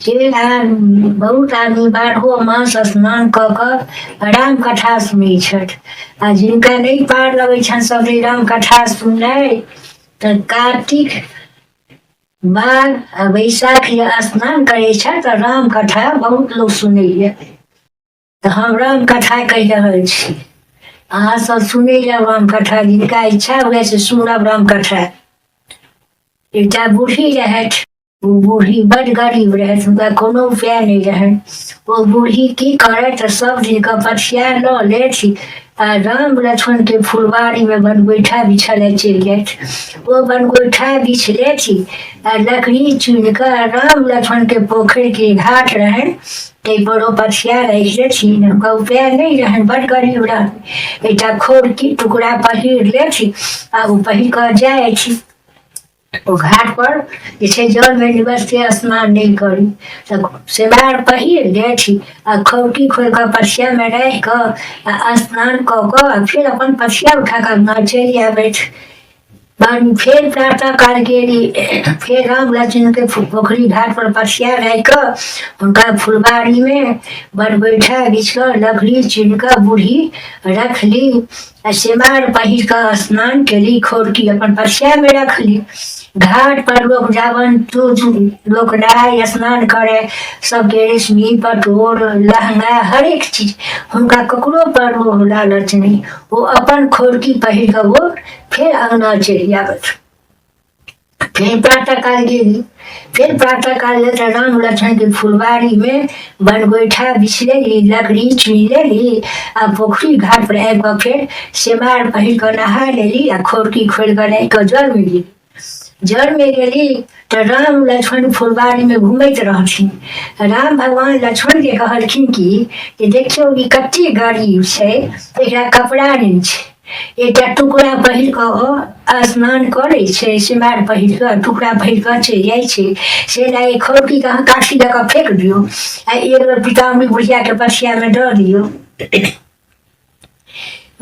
जे बहुत आदमी बारहो मास स्नान कऽ कऽ रामकथा सुनै छथि आ जिनका नहि पार लगै छनि सब दिन रामकथा सुननाइ तऽ कार्तिक माघ आ बैसाख जे स्नान करै छथि तऽ रामकथा बहुत लोक सुनैए। तऽ हम रामकथा कहि रहल छी, अहाँ सब सुनै जाउ रामकथा, जिनका इच्छा हुए से सुनब रामकथा। एकटा बूढ़ी रहथि, ओ बूढ़ी बड्ड गरीब रहथि, हुनका कोनो उपाय नहि रहनि। ओ बूढ़ी की करथि तऽ सब दिनके पथिया लऽ लेथि आ राम लक्ष्मणके फुलवारीमे बनगोइठा बिछऽ लए चलि जाथि। ओ बनगोइठा बिछ लेथि आ लकड़ी चुनि कऽ राम लक्ष्मणके पोखरिके घाट रहनि ताहिपर ओ पथिया राखि देथिन। हुनका उपाय नहि रहनि, बड्ड गरीब रहथिन। एकटा खोरकी टुकड़ा पहिर लेथि आ ओ पहिर कऽ जाथि ओ घाटपर जे छै जलमे निवसते स्नान नहि करी। तऽ सेवार पहिर लेथि आ खौरकी खोलि कऽ पथियामे राखि कऽ आ स्नान कऽ कऽ आ फेर अपन पथिया उठा कऽ अङ्गना चलि आबथि। बादमे फेर प्रातः काल गेली, फेर राम लक्ष्मणके पोखरि घाटपर पथिया राखि कऽ हुनका फुलबारीमे बरगोइठा बिछ कऽ लकड़ी चुनि कऽ बूढ़ी रखली आ सेमार पहिर कऽ स्नान केली, खोरकी अपन पथियामे रखली। घाट पर लोक जावन लोक नहाय स्नान करे, सबके रेशमी पटोर लहंगा हरेक चीज, हुनका ककरो पर लोभ लालच नहि। ओ अपन खोरकी पहिर कऽ ओ फेर अङ्गना चलि आबथि। फेर प्रातःकाल गेली, फेर प्रातःकाल गेल तऽ राम लक्ष्मणके फुलवारीमे बनगोइठा बिछ लेली, लकड़ी चुनि लेली आ पोखरि घाटपर आबि कऽ फेर सेमार पहिर कऽ नहा लेली आ खोरकी खोलि कऽ राखि कऽ जलमे गेली। जलमे गेली तऽ राम लक्ष्मण फुलवारीमे घुमैत रहथिन। राम भगवान लक्ष्मणके कहलखिन कि जे देखियौ ई कते गरीब छै, एकरा कपड़ा नहि छै, एकटा टुकड़ा पहिर कऽ ओ स्नान करै छै, सिमार पहिर कऽ टुकड़ा पहिर कऽ चलि जाइ छै, से लए खौरकीके अहाँ काठी लऽ कऽ फेक दियौ आ एक बेर पितामही बुढ़ियाके पथियामे दऽ दियौ।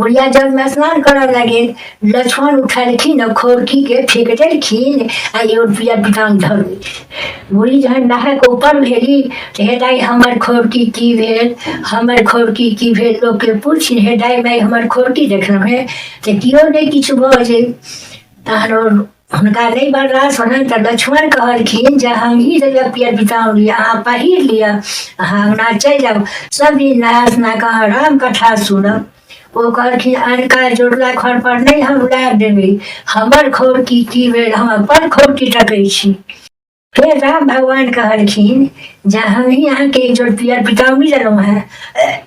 बुढ़िया जलमे स्नान करऽ लगेल, लक्ष्मण उठलखिन आ खौरकीके फेक देलखिन आ एगो रुपैआ पिताम धऽ देलखिन। बुढ़ी जहन नहा कऽ ऊपर भेली तऽ हे दाइ हमर खौरकी की भेल, हमर खौरकी की भेल, लोकके पूछथिन हे दाइ माइ हमर खौरकी देखलहुँ हेँ तऽ केओ नहि किछु बजै। तहन ओ हुनका नहि बर्दाश्त होलनि तऽ लक्ष्मण कहलखिन जे हमही देबै पियर पिताम लिअ, अहाँ पहिर लिअ, अहाँ अङ्गना चलि जाउ, सब दिन नहा सुना कऽ अहाँ राम कथा सुनब। ओ कहलखिन अनका जोड़ला घर पर नहि हम लाभ देबै, हमर खौरकी की भेल, हम अपन खौरकी तकै छी। फेर राम भगवान कहलखिन जे हमही अहाँके एक जोड़ पियर पितामही देलहुँ हेँ,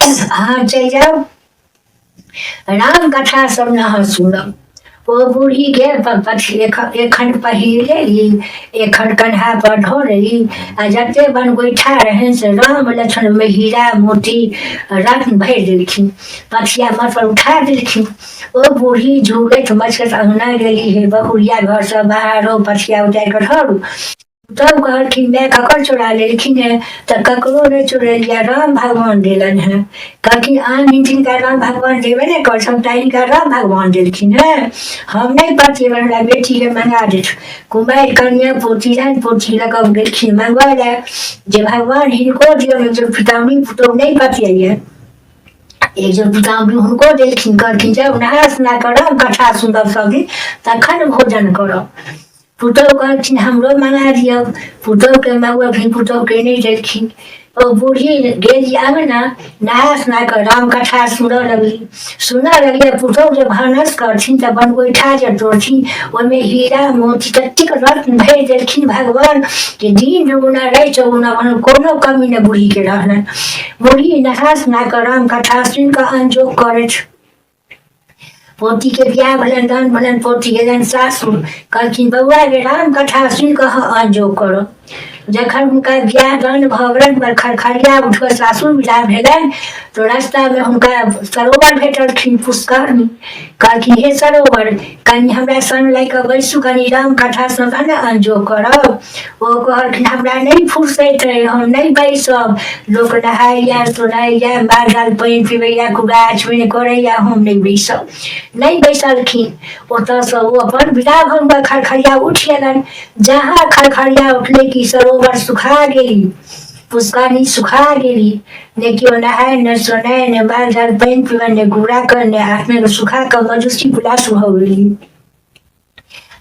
अहाँ चलि जाउ, राम कथा सब अहाँ सुनब। ओ बूढ़ीके एखन पहिर लेली, एखन कन्हा पर धऽ लेली आ जते बनगोइठा रहनि से राम लक्ष्मणमे हीरा मोती रत्न भरि देलखिन, पथिया माथ पर उठा देलखिन। ओ बूढ़ी झूलैत मचकैत अङ्गना गेली, हे बहुरिया घरसँ बाहर हो, पथिया उतारि कऽ धरू। तब कहलखिन माय ककर चोरा लेलखिन हेँ? तऽ ककरो नहि चोरेलियै, राम भगवान देलनि हेँ। कहलखिन आन दिन जिनका राम भगवान देबे नहि करै छनि तनिका राम भगवान देलखिन हेँ, हम नहि पतियेबनि, हमरा बेटीके मँगा देथु। कुमारि कनिआँ पोती रहनि, पोती लऽ कऽ गेलखिन मँगबै लए जे भगवान हिनको दियौन जे पितामही पुतहु नहि पतियैए। एक जोड़ पितामही हुनको देलखिन, कहलखिन जाउ नहा सुना कऽ राम कथा सुनब सब दिन तखन भोजन करब। पुतहु कहलखिन हमरो मँगा दियौ, पुतहुके मँगबलखिन, पुतहुके नहि देलखिन। ओ बूढ़ी गेली अङ्गना, नहा सुना कऽ रामकथा सुनऽ लगली। सुनऽ लगली आ पुतहु जे भानस करथिन तऽ बनगोइठा जे तोड़थिन ओहिमे हीरा मोती ततेक रत्न भरि देलखिन भगवान जे दिन दुगुना राति चौगुना कोनो कमी नहि बूढ़ीके रहलनि। बूढ़ी नहा सुना कऽ रामकथा सुनि कऽ अनजोग करथि। पोतीके बियाह भेलनि, दान भेलनि, पोती गेलनि सासुर। कहलखिन बौआ गे राम कथा सुनि कऽ अहाँ अनजोग करब। जखन हुनका बियाह दान भऽ गेलनि, हुनकर खरखरिया उठि कऽ सासुर विदा भेलनि तऽ रास्तामे हुनका सरोवर भेटलखिन पुष्करनी। कहलखिन हे सरोवर, कनि हमरा संग लए कऽ बैसू, कनि राम कथा सुनब ने अनजोग करब। ओ कहलखिन हमरा नहि फुर्सैत अइ, हम नहि बैसब, लोक नहाइए सोनाइए, माल जाल पानि पिबैए, कुरा छुनि करैए, हम नहि बैसब। नहि बैसलखिन। ओतऽसँ ओ अपन विदा भऽ खरखरिया उठि गेलनि। जहाँ खरखरिया उठलै कि सरोवर सुखा गेली। पुष्करनी सुखा गेली, ने केओ नहाय ने सोनाय, ने माल जाल पानि पीबय, ने गुड़ा कर, ने आत्मे सुखा कऽ मजूसी पुलास भऽ गेली।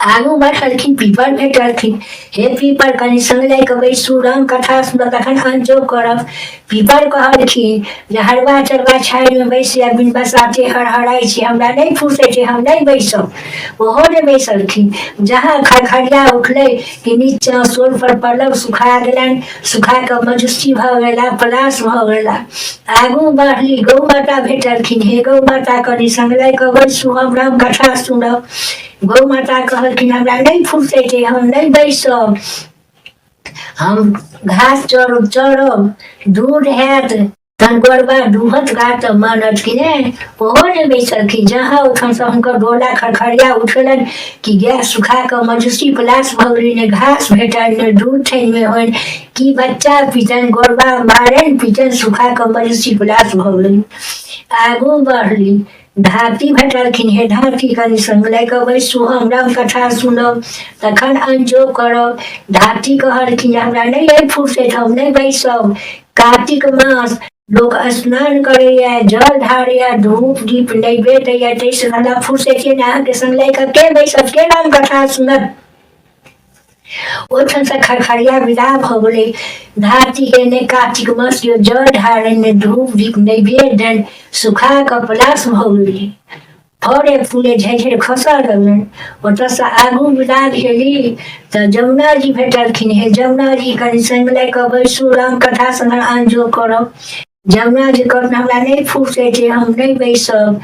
आगू बढ़लखिन, पीपर भेटलखिन। हे पीपर, कनि संग लए कऽ बैसू, राम कथा सुनब तखन अंजोग करब। पीपर कहलखिन जे हरबा चरबा छाड़िमे बैस या बिन बसाते हरहराइ छी, हमरा नहि फुर्सै छै, हम नहि बैसब। ओहो नहि बैसलखिन। जहाँ खड़खड़िया उठलै कि नीचाँ सोर पर पड़लक, सुखा गेलनि, सुखा कऽ मजूसी भऽ गेला, पलाश भऽ गेला। आगू बढ़ली, गौ माता भेटलखिन। हे गौ माता, कनि संग लए कऽ बैसू, हम राम कथा सुनब। गौ माता कहलखिन हमरा नहि फुर्सै छै, हम नहि बैसब, हम घास चरब चरब, दूध हैत तहन गोरबा दूहत गा तऽ मानत कि नहि। ओहो नहि बैसलखिन। जहाँ ओहिठामसँ हुनकर डोला खड़खड़िया उठेलनि कि गाय सुखा कऽ मजूसी पलास भऽ गेलै, ने घास भेटल, ने दूध ठैनमे होइन कि बच्चा पीतनि, गोरबा मारनि पीतनि, सुखा कऽ मजूसी पलास भऽ गेलनि। आगू बढ़ली, धाती भेटलखिन। हे धाती, कनि संग लए कऽ बैसू, हम राम कथा सुनब तखन अंजोग करब। धाती कहलखिन हमरा नहि अइ फुर्सैत, हम नहि बैसब। कार्तिक मास लोक स्नान करैया, जल ढारैया, धूप दीप नैवेद्य दैया, ताहिसँ हमरा फुर्सैत छै ने, अहाँके संग लए कऽ के बैसब, के राम कथा सुनत? ओहिठामसँ खरखरिया विदा भऽ गेलै। धातीके ने कार्तिक मास केओ जल ढारनि, ने धूप दीप नैवेद्य देन, सुखा कऽ पलाश भऽ गेलै, फड़े फूले झरि झरि खसऽ लगलनि। ओतऽसँ आगू विदा भेली तऽ जमुना जी भेटलखिन। हे जमुना जी, कनि संग लए कऽ बैसू, राम कथा संग आनजो करब। जमुना जी कहलखिन हमरा नहि फुर्सै छै, हम नहि बैसब।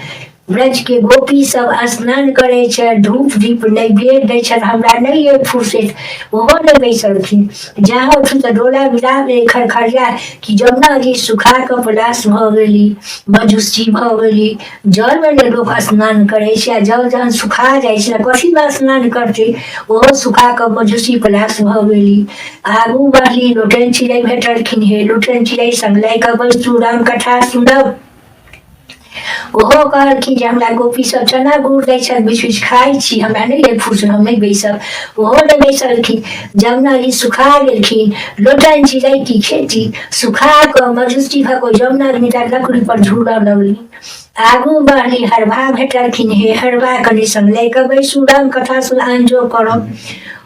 ब्रजके गोपी सब स्नान करै छै, धूप दीप नैवेद्य दै छथि, हमरा नहि अइ फुर्सैत। ओहो नहि बैसलखिन। जहाँ उठू तऽ डोला विदा भेलै खरखरिया कि जमुना जी सुखा कऽ पलाश भऽ गेली, मजूसी भऽ गेली। जलमे ने लोक स्नान करै छै, आ जल जहन सुखा जाइ छै कथीमे स्नान करतै? ओहो सुखा कऽ मजूसी पलाश भऽ गेली। आगू बढ़ली, लोटन चिड़ै भेटलखिन। हे लोटन चिड़ै, संग लए कऽ बैसू, राम कथा सुनब। ओहो कहलखिन जे हमरा गोपी सब चना गुड़ दै छथि, बीच बीच खाइ छी, हमरा नहि अइ फुर्सत, हम नहि बैसब। ओहो नहि बैसलखिन। जमुना जी सुखा गेलखिन। लोटन चिड़ै की खेती सुखा कऽ मजूसी भऽ कऽ जमुना जी लकड़ी पर झूलऽ लगली। आगू बढ़ली, हरबा भेटलखिन। हे हरबा, कनि संग लए कऽ बैसू, राम कथा सुन आनजो करब।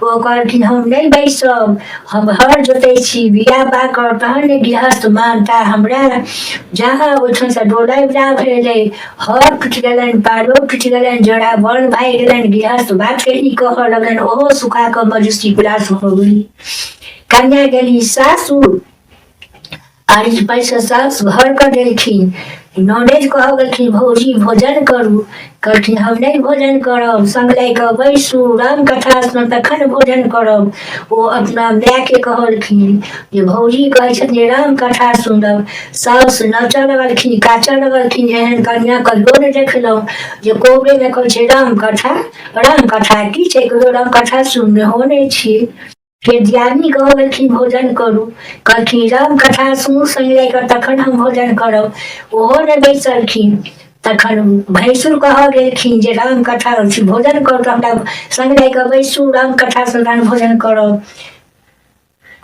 ओ कहलखिन हम नहि बैसब, हम हर जोतै छी, बिया बा करब तहन ने गृहस्थ मानता हमरा। जहाँ ओहिठामसँ डोला बिदा भेलै, हर टूटि गेलनि, पालो टूटि गेलनि, जरा बन भागि गेलनि, गृहस्थ बात कहि कहऽ लगलनि, ओहो सुखा कऽ मजूसी गुलास भऽ गेली। कन्या गेली सासुर, अरिज पैसा सास घर कऽ देलखिन। नॉलेज कहऽ गेलखिन भौजी भोजन करू। कहलखिन हम नहि भोजन करब, संग लए कऽ बैसू, राम कथा सुनब तखन भोजन करब। ओ अपना मायके कहलखिन जे भौजी कहै छथिन जे राम कथा सुनब। साउस नाचऽ लगलखिन, काचऽ लगलखिन, एहन कन्या कहियो नहि देखलहुँ जे कोबरेमे कहै छै राम कथा, राम कथा की छै, कहियो राम कथा सुननेहो नहि छी। फेर दियादनी कहऽ गेलखिन भोजन करू। कहलखिन राम कथा सुनू संग लए कऽ तखन हम भोजन करब। ओहो नहि बैसलखिन। तखन भैंसुर कहऽ गेलखिन जे राम कथा भोजन करू तऽ हमरा संग लए कऽ बैसू, राम कथा सुनब भोजन करब।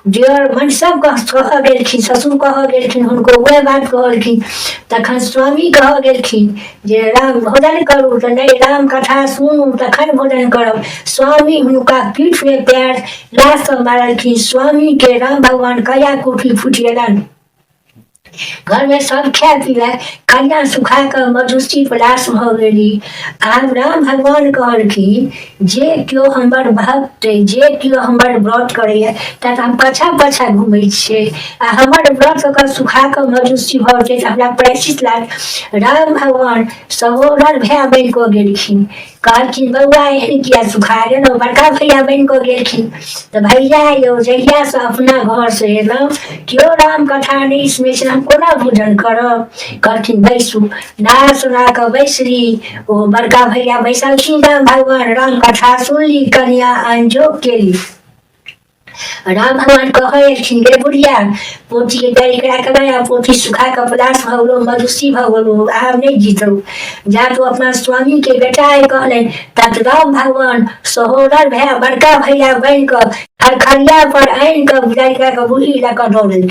दिअर मन सब कहऽ गेलखिन, ससुर कहऽ गेलखिन, हुनको उएह बात कहलखिन। तखन स्वामी कहऽ गेलखिन जे राम भोजन करू, तऽ नहि, राम कथा सुनू तखन भोजन करब। स्वामी हुनका पीठमे पैर लाशसँ मारलखिन। स्वामीके राम भगवान कया कोठी फूटि गेलनि। घरमे सब खाय पीबै, कन्या सुखा कऽ मधुसी पलाश भऽ गेली। आब राम भगवान कहलखिन जे केओ हमर भक्त अइ, जे केओ हमर व्रत करैया, तब हम पाछाँ पाछाँ घुमै छियै, आ हमर व्रत कऽ कऽ सुखा कऽ मधुसी भऽ जेतै तऽ हमरा प्रायश्चित लागत। राम भगवान सहोदर भाय बनि कऽ गेलखिन। कहलखिन बौआ एहन किया सुखा गेलहुँ? बड़का भैया बनि कऽ गेलखिन तऽ भैया यौ, जहियासँ अपना घरसँ एलहुँ केओ राम कथा नहि सुनै छै, हम कोना भोजन करब? कहलखिन बैसू। नहा सुना कऽ बैसली, ओ बड़का भैया बैसलखिन। राम भगवान राम कथा सुनली, कन्या अंजोग केली। राम भगवान कहै एलखिन गे बुढ़िया, पोथीके डारि करा कऽ आ पोथी सुखा कऽ पलास भऽ गेलो, मधुसी भऽ गेलो, आब नहि जीतौ। जा तू अपना स्वामीके बेटा है कहलनि। तत राम भगवान सहोदर भाय बड़का भैया बनि कऽ खरखरिया पर आनि कऽ डारि करा कऽ बूढ़ी लऽ कऽ दौड़लखिन।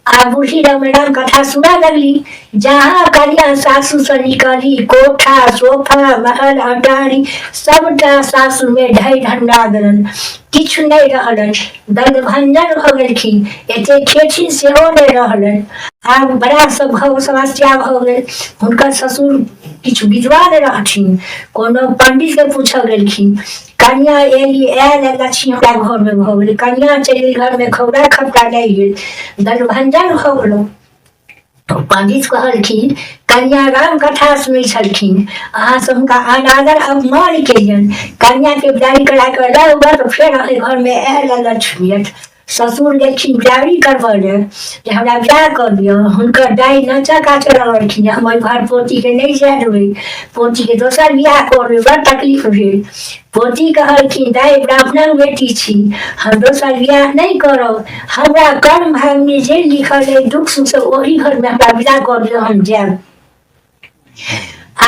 आ बूढ़ी राम राम कथा सुना लगली। जहाँ कनिया सासुसँ निकली, कोठा सोफा महल अटारी सबटा सासुरमे ढहि ढंडा गेलनि, किछु नहि रहलनि, दण्डभंजन भऽ गेलखिन, एते खेथिन सेहो नहि रहलनि। आब बड़ा सब भऽ समस्या भऽ गेल। हुनकर ससुर किछु विद्वान रहथिन, कोनो पंडितके पूछऽ गेलखिन। कनिया एली, आयल लक्ष्मी हमरा घरमे भऽ गेलै, कनिया चलि गेल घरमे खौरा खपरा लागि गेल, दण्डभंजन भऽ गेलहुँ। पंडित कहलखिन, कन्या राम कथा सुनै छलखिन, अहाँ सब हुनका अनादर अपमान केलियनि, कन्याके बिदाई करा कऽ लाउ तऽ फेर अहाँके घरमे आयल लक्ष्मी। ससुर गेलखिन बिदागरी करबऽ लए जे हमरा बियाह कऽ दिअ। हुनकर दाइ नचऽ काचऽ लगलखिन, हम ओहि घर पोतीके नहि जाय देबै, पोतीके दोसर बियाह कऽ देबै। बड़ तकलीफ भेल। पोती कहलखिन, दाइ ब्राह्मणक बेटी छी, हम दोसर बियाह नहि करब, हमरा कर्म भागमे जे लिखल अइ दुःख सुख से ओही घरमे हमरा विदा कऽ दिअ, हम जायब।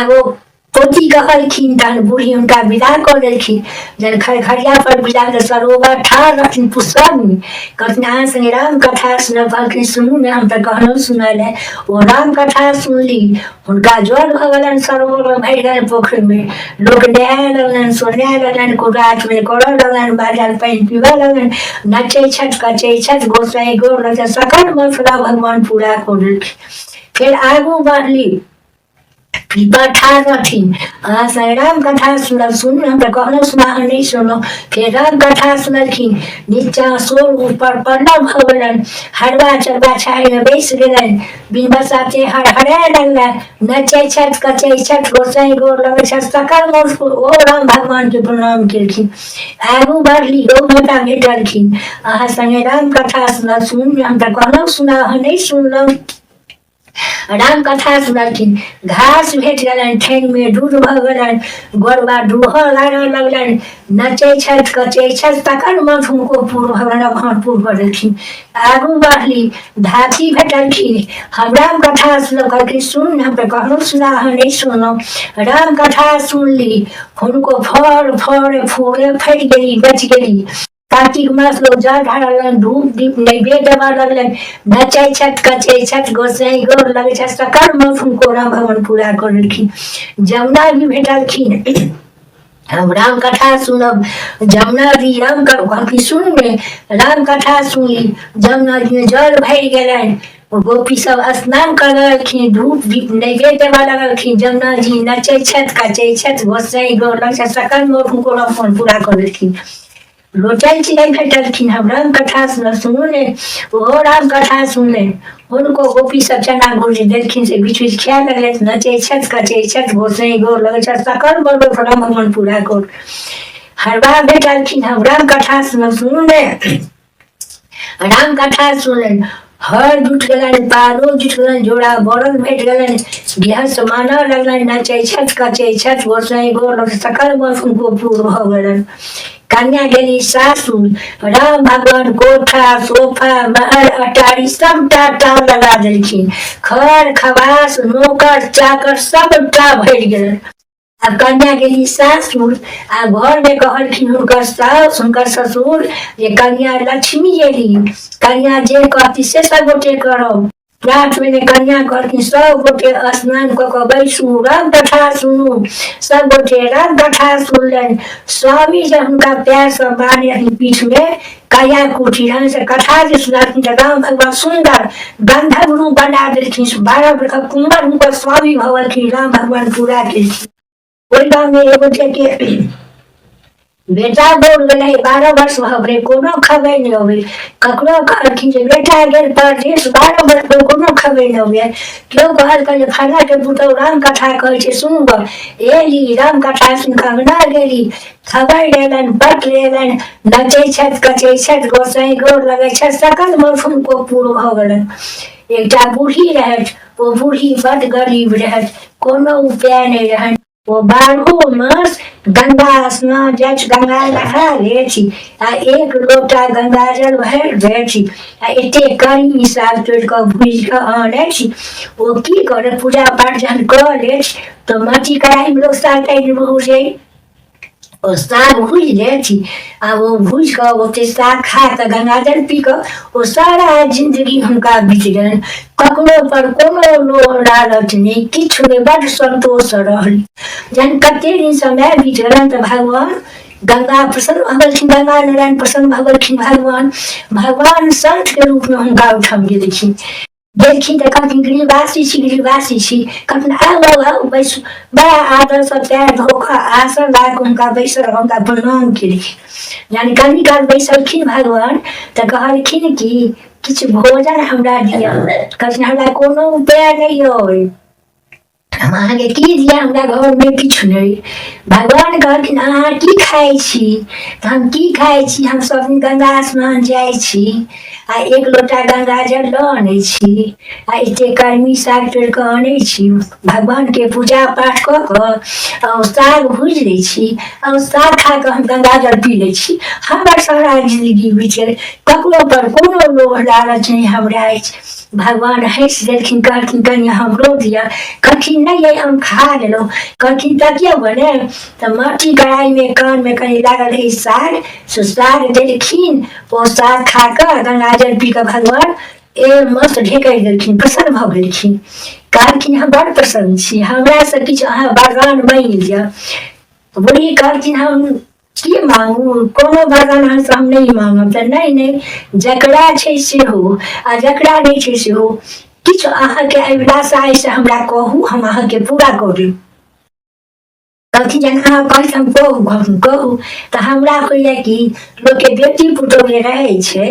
आब ओ पोती कहलखिन, तहन बूढ़ी हुनका विदा कऽ देलखिन। जहन खरखरिया पर विदा भेल, सरोवर ठाढ़ रहथिन पुष्करमे, कहलखिन अहाँ संगे राम कथा सुनब। कहलखिन सुनू ने, हम तऽ कहलहुँ सुनय लए। ओ राम कथा सुनली, हुनका जल भऽ गेलनि, सरोवरमे भरि गेलनि, पोखरिमे लोक नहाय लगलनि, सोनाय लगलनि, कुदाचमे करऽ लगलनि, बाजल पानि पीबऽ लगलनि, नचै छथि कचै छथि, गोसाइ गोर लगै, सकल मथुरा भगवान पूरा कऽ देलखिन। फेर आगू बढ़ली, पीपर ठाढ़ रहथिन, अहाँ से राम कथा सुनल, सुनू, हम तऽ कहलहुँ सुना, अहाँ नहि सुनलहुँ। फेर राम कथा सुनलखिन, नीचाँ सोर ऊपर पल्लव भऽ गेलनि, हरबा चरबा छाहरिमे बैसि गेलनि, बिन बसाते हर हराय लगला, नचै छथि कचै छथि, गोसाई गोर लगै छथि, सकल मोन ओ राम भगवानके प्रणाम केलखिन। आगू बढ़ली, गौ माता भेटलखिन, अहाँ संगे राम कथा सुनल, सुनू, हम तऽ कहलहुँ सुना, अहाँ नहि सुनलहुँ। राम कथा सुनलखिन, घास भेट गेलनि, ठेंगमे दूध भऽ गेलनि, गोरबा दूहऽ लागऽ लगलनि, नचै छथि कचै छथि, तकर मन हुनको पूर भऽ गेलनि, भगवान पूर कऽ देलखिन। आगू बढ़ली, धात्री भेटलखिन, हम राम कथा सुनब। कहलखिन सुन, हम तऽ कहलहुँ सुना, अहाँ नहि सुनलहुँ। राम कथा सुनली, हुनको फर फर फूले फटि गेली, बचि गेली। कार्तिक मास लोक जल ढारऽ लगलनि, धूप दीप नैवेद्य देबऽ लगलनि, नचै छथि कचै छथि, गोसाई गोर लगै छथि, सकल मन हुनको राम भगवान पूरा कऽ देलखिन। जमुना जी भेटलखिन, हम राम कथा सुनब। जमुना जी राम कहलखिन सुन ने, राम कथा सुनली, जमुना जी में जल भरि गेलनि, गोपी सब स्नान करऽ लगलखिन, धूप दीप नैवेद्य देबऽ लगलखिन, जमुना जी नचै छथि कचै छथि, गोसाई गोर लगै छथि, सकल मन हुनको राम भगवान पूरा कऽ देलखिन। लोचन चिड़ै भेटलखिन, हम राम कथा सुनब, सुनू ने। ओहो राम कथा सुनलनि, हुनको गोपी सब चना गुड़ जे देलखिन से बीच बीच खाए लगलथि, नचै छथि कचै छथि, गोसाई गोर लगै छथि, सकल बड़ राम भगवान पूरा कर। हरबा भेटलखिन, हम राम कथा सुनब, सुनू ने। राम कथा सुनलनि, हर जुटि गेलनि, पालो जुटि गेलनि, जोड़ा बरद भेट गेलनि, गृहस्थ मानऽ लगलनि, नचै छथि कचै छथि, गोसाई गोर लगै, सकल बस हुनको पूर भऽ गेलनि। कन्या गेली सासुर, राम भगवान कोठा सोफा महल अटारी सबटा ताल लगा देलखिन, खर खबास नौकर चाकर सबटा भरि गेलनि। आ कन्या गेली सासुर, आ घरमे कहलखिन हुनकर साउस हुनकर ससुर जे कन्या लक्ष्मी एली, कन्या जे कहती से सब गोटे करब। प्रात भेने कन्या कहलखिन सब गोटे स्नान कऽ कऽ बैसू, राम कथा सुनू। सब गोटे राम कथा सुनलनि। स्वामी जे हुनका पैरसँ मारने रहथिन पीठमे कया कुटी रहनि से कथा जे सुनलखिन तऽ राम भगवान सुन्दर गंधर्व रूप बना देलखिन। 12 बरखक कुंवर हुनकर स्वामी भऽ गेलखिन, राम भगवान पूरा केलखिन। ओहि गाँवमे एगो गोटेके बेटा दौड़ गेलै, 12 वर्ष भऽ गेलै, कोनो खबरि नहि अबै। ककरो कहलखिन जे बेटा गेल परदेश, 12 वर्ष भेल, कोनो खबरि नहि अबैए। केओ कहलकै जे फल्लाँके पुतहु राम कथा कहै छै, सुनू गऽ। एली राम कथा सुनि कऽ अङ्गना गेली, खबरि अयलनि, पत्र अयलनि, नचै छथि कचै छथि, गोसाई गोर लगै छथि, सकल मन हुनको पूर भऽ गेलनि। एकटा बूढ़ी रहथि, ओ बूढ़ी बड्ड गरीब रहथि, कोनो उपाय नहि रहनि। ओ 12 मास गंगा स्नान जाथि, गंगा नहा लेथि आ एक लोटा गंगाजल भरि देथि आ एते करी साग तोड़ि कऽ भूजि कऽ आनथि। ओ की करत, पूजा पाठ जहन कऽ लेथि तऽ माटि कड़ाहीमे लोक साग तागि भूजै। ओ साग भूजि लेथि आ ओ भूजि कऽ ओते साग खा कऽ गंगाजल पी कऽ ओ सारा जिन्दगी हुनका बीत गेलनि। ककरो पर कोनो लोभ लालच नहि, किछु नहि, बड्ड सन्तोषसँ रहली। जहन कते दिन समय बीत गेलनि तऽ भगवान गंगा प्रसन्न भऽ गेलखिन, गंगा नारायण प्रसन्न भऽ गेलखिन। भगवान भगवान सन्तके रूपमे हुनका ओहिठाम गेलखिन। गेलखिन तऽ कहलखिन गृहवासी छी, गृहवासी छी। कहलखिन आउ आउ आउ बैसू। बड़ा आदरसँ पैर धो कऽ आसन लगा कऽ हुनका बैसल हुनका प्रणाम केलखिन। यानी कनी काल बैसलखिन भगवान तऽ कहलखिन कि किछु भोजन हमरा दिअ। कहलखिन हमरा कोनो उपाय नहि अइ, हम अहाँके की दिअ, हमरा घरमे किछु नहि। भगवान कहलखिन अहाँ की खाइ छी? तऽ हम की खाइ छी, हम सब दिन गंगा स्नान जाइ छी आ एक लोटा गंगाजल लऽ अनै छी आ एते कर्मी साग तोड़ि कऽ अनै छी, भगवानके पूजा पाठ कऽ कऽ आ ओ साग भूजि लै छी आ ओ साग खा कऽ हम गंगाजल पी लै छी। हमर सारा जिन्दगी बीत गेल, ककरो पर कोनो लोभ लालच नहि हमरा अछि। भगवान हँसि देलखिन, कहलखिन कनि हमरो दिअ। कहलखिन नहि अइ, हम खा लेलहुँ। कहलखिन तकियौ ने, तऽ माटी कढ़ाइमे कानमे कनि लागल रहै साग, से साग देलखिन। ओ साग खा कऽ गंगाजल पी कऽ भगवान ए मस्त ढेकरि देलखिन, प्रसन्न भऽ गेलखिन। कहलखिन हम बड़ प्रसन्न छी, हमरासँ किछु अहाँ वरदान माँगि लिअ। बूढ़ी कहलखिन हम की मांगू, कोनो वरदान अहाँसँ हम नहि मांगब। तऽ नहि नहि, जकरा छै सेहो आ जकरा नहि छै सेहो, किछु अहाँके अभिलाषा अछि से हमरा कहू, हम अहाँके पूरा कऽ देब। कहलखिन जहन अहाँ कहै हम कहू, हम कहू तऽ हमरा होइए कि लोकके बेटी पुतोहु जे रहै छै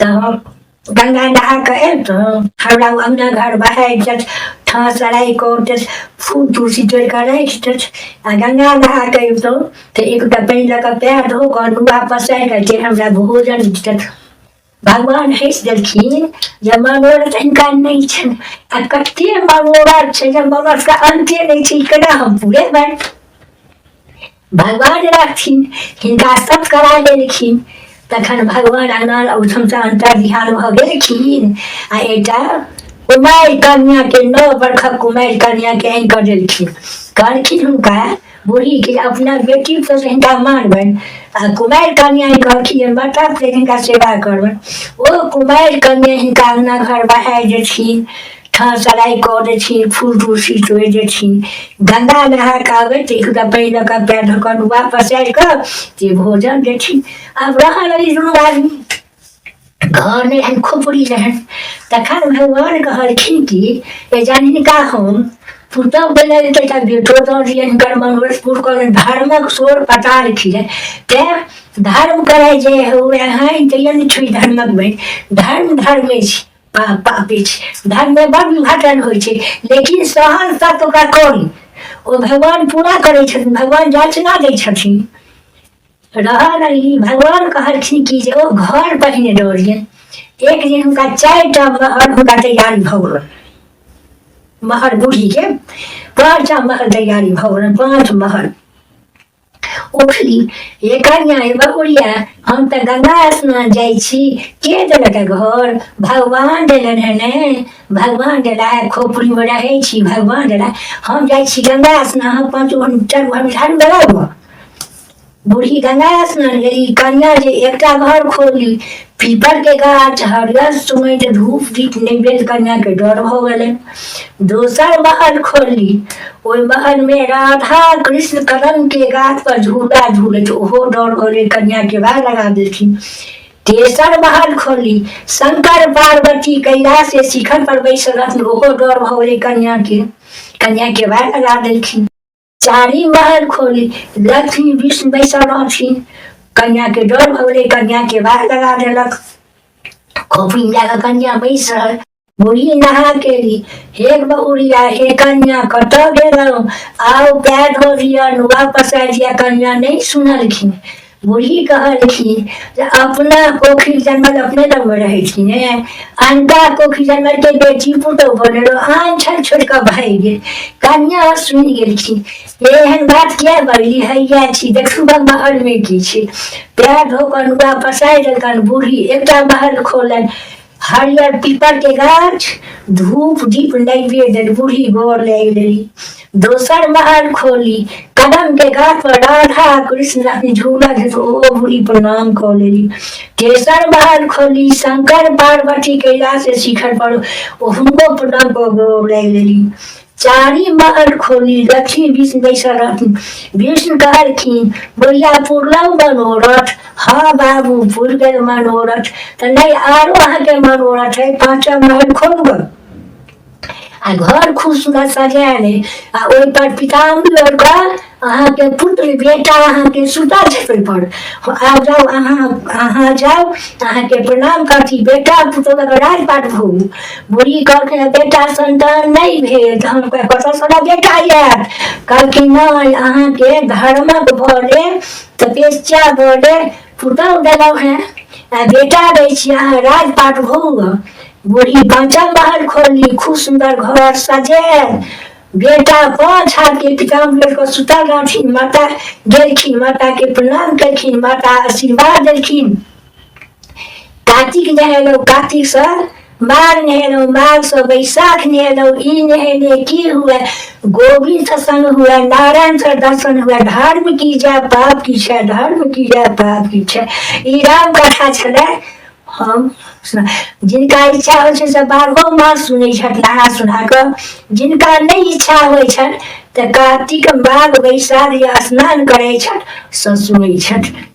तऽ हम गंगा नहा कऽ अबितहुँ, हमरा ओ अङ्गना घर बहारि देत, ठाँ सराइ कऽ देत, फूल तुलसी तोड़ि कऽ राखि देत आ गंगा नहा कऽ अबितहुँ तऽ एकटा पानि लऽ कऽ पएर धो कऽ नुआ पसारि कऽ जे हमरा भोजन देत। भगवान हँसि देलखिन जे मनोरथ हिनका नहि छनि आ कते मनोरथ छै जे मनोरथके अन्ते नहि छै, केना हम पुरेबनि? भगवान रहथिन, हिनका सत करा लेलखिन। तखन भगवान अङ्गना ओहिठामसँ अन्तर ध्यान भऽ गेलखिन आ एकटा कुमारि कन्याके, 9 बरखक कुमारि कन्याके आनि कऽ देलखिन। कहलखिन हुनका बूढ़ीके अपना बेटी से हिनका मानबनि आ कुमारि कन्या कहलखिन जे माता से हिनका सेवा करबनि। ओ कुमारि कन्या हिनका अङ्गना घर बहारि देथिन, ठाँ सराइ कऽ देथिन, फूल तुलसी तोड़ि देथिन। गंगा नहा कऽ आबै तऽ एकटा पानि लऽ कऽ पएर धो कऽ नुआ पसारि कऽ से भोजन देथिन। आब रहऽ लगली दुनू आदमी, घर नहि रहनि, खोपड़ी रहनि। तखन भगवान कहलखिन कि जे जहन हिनका हम पुतहु देलनि तऽ एकटा बेटो दऽ दियनि, हिनकर मनोरथ पूर कऽ देलनि, धर्मक सोर पताल खिलनि। तेँ धर्म करै जे हुए हैं तैयो छोड़ि धर्मक बनि, धर्म धर्मे छी, पाप पापे छै। धर्ममे बड़ विघटन होइ छै, लेकिन सहन तक ओकरा करी, ओ भगवान पूरा करै छथिन, भगवान जाचना दै छथिन। रहऽ लगली। भगवान कहलखिन कि जे ओ घर पहिने दौड़ियनि। एक दिन हुनका 4टा महल हुनका तैयारी भऽ गेलनि, महल बूढ़ीके 5टा महल तैयारी भऽ गेलनि, 5 महल। उठली, हे कन्या, हे बहुरिया, हम तऽ गंगा स्नान जाइ छी। के देलक है घर? भगवान देलनि है ने, भगवान देला है, खोपड़ीमे रहै छी, भगवान देला। हम जाइ छी गंगा स्नान, हम 5 घर 4 घर झाड़ू लगाउ। बूढ़ी गंगा स्नान गेली। कन्या जे एकटा घर खोलली, पीपरके गाछ हरियर सुगन्ध, धूप दीप नैवेद्य, कन्याके डर भऽ गेलनि। दोसर महल खोलली, ओहि महलमे राधा कृष्ण कदमके गाछ पर झूला झूलैत, ओहो डर भऽ गेलै, कन्याके बाह लगा देलखिन। तेसर महल खोलली, शंकर पार्वती कैलाश शिखर पर बैसल रहथिन, ओहो डर भऽ गेलै कन्याके, कन्याके बाह लगा देलखिन। चारि महल खोली, लक्ष्मी विष्णु बैसल रहथिन, कन्याके डर भऽ गेलै, कन्याके बाह लगा देलक। खोपड़ी लए कऽ कन्या बैस रहल। बूढ़ी नहा के एली, हे बहुरिया, हे कन्या, कतऽ गेलहुँ? आउ पैर धो दिअ, नुआ पसारि दिअ। कन्या नहि सुनलखिन। बूढ़ी कहलखिन जे अपना कोखि जनमल अपने लगमे रहै छी ने, अनका कोखि जनमल के बेटी पुतहु बनेलहुँ, आन छल छोड़ि कऽ भागि गेल। कन्या सुनि गेलखिन, एहन बात किया बजली? हैया छी, देखू महलमे की छै। पैर धो कऽ नुआ पसारि देलकनि। बूढ़ी एकटा महल खोलनि, हरियर पीपर के गाछ, धूप दीप नैवेद्य, बूढ़ी गोर लागि लेली। दोसर महल खोली, कदम के गाछ पर राधा कृष्ण रहथिन झूला छै, ओ बूढ़ी प्रणाम कऽ लेली। तेसर महल खोली, शंकर पार्वती कैलाश शिखर पर, ओ हुनको प्रणाम कऽ गोर लागि लेली। चारि महल खोली, लक्ष्मी विष्णु बैसल रहथिन। विष्णु कहलखिन, बुढ़िया पुरलहुँ मनोरथ? हँ बाबू, पुर गेल मनोरथ। तऽ नहि, आरो अहाँके मनोरथ है, पाँचम महल खोलू आ घर खूब सुन्दर सजायल अइ आ ओहिपर पीताम्बर के अहाँके पुत्र बेटा अहाँके सुतल छै। ओहिपर आब जाउ अहाँ, अहाँ जाउ, अहाँके प्रणाम करती, बेटा पुतोहक राजपाट भोगू। बुढ़ी कहलखिन, बेटा संतान नहि भेल तऽ हम कतऽसँ बेटा आयत? कहलखिन, नहि, अहाँके धर्मक बले, तपस्या बले पुतहु देलहुँ हेँ आ बेटा दै छी, अहाँ राजपाट भोगू। बूढ़ी पाँचम महल खोलली, खूब सुन्दर घर सजायल, बेटा पाँच हाथ के पीताम्बर के सुतल रहथिन। माता गेलखिन, माता के प्रणाम केलखिन, माता आशीर्वाद देलखिन। कार्तिक नहेलहुँ, कार्तिकसँ माघ नहेलहुँ, माघसँ बैसाख नहेलहुँ, ई नहेने की हुए? गोविन्द संग हुए, नारायण से दर्शन हुए। धर्म की जय, पाप की छै, धर्म की जय, पाप की छै। ई राम कथा छलै। हम जिनका इच्छा होइ छै से बारहो मास सुनै छथि नहा सुना कऽ। जिनका नहि इच्छा होइ छनि तऽ कार्तिक, माघ, बैसाख या स्नान करै छथि से सुनै छथि।